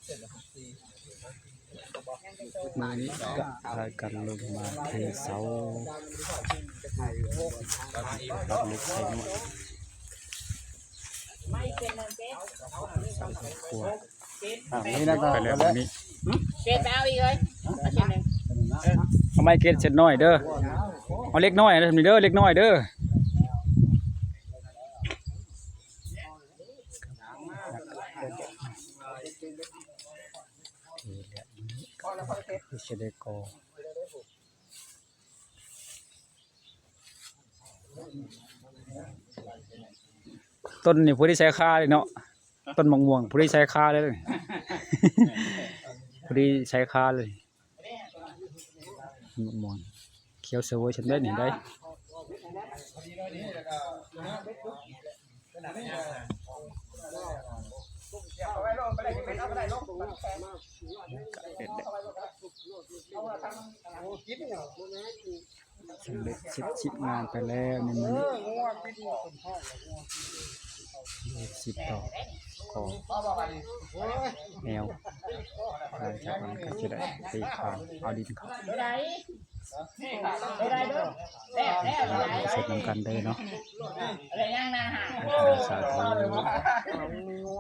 ມື້ນີ້ກະພາກັນລົງມາເທເສົາ ປັກເຫຼັກໃສ່ໜ່ວຍ ໃສ່ຂອງຄົວ ອ່າ ນີ້ນະ ໄປແລ້ວມື້ນີ້ ເຈັດ ໄປເອົາອີກເອີຍ ເອົາເຈັດໜຶ່ງ ເອົາໄມ້ເກັດເຊັດນ້ອຍເດີ ເອົາເຫຼັກນ້ອຍນະ ນີ້ເດີ ເຫຼັກນ້ອຍເດີ. ຕົ້ນນີ້ພໍດີໃສ່ຄາເລີຍເນາະ ຕົ້ນໝາກມ່ວງພໍດີໃສ່ຄາເລີຍ ພໍດີໃສ່ຄາເລີຍ. ມ່ວງຂຽວສະເຫວີຍຊ່ຳໃດນີ້ໄດ໋ ສຳເລັດເສັດສິ້ນງານໄປແລ້ວໃນມື້ນີ້ ເອັດສິບຕໍ່ ກໍແນວ ຫຼັງຈາກນັ້ນກໍຈະໄດ້ເທຄານ ເອົາດິນເຂົ້າ ເຮັດນຳກັນເດີເນາະ ສາທຸ.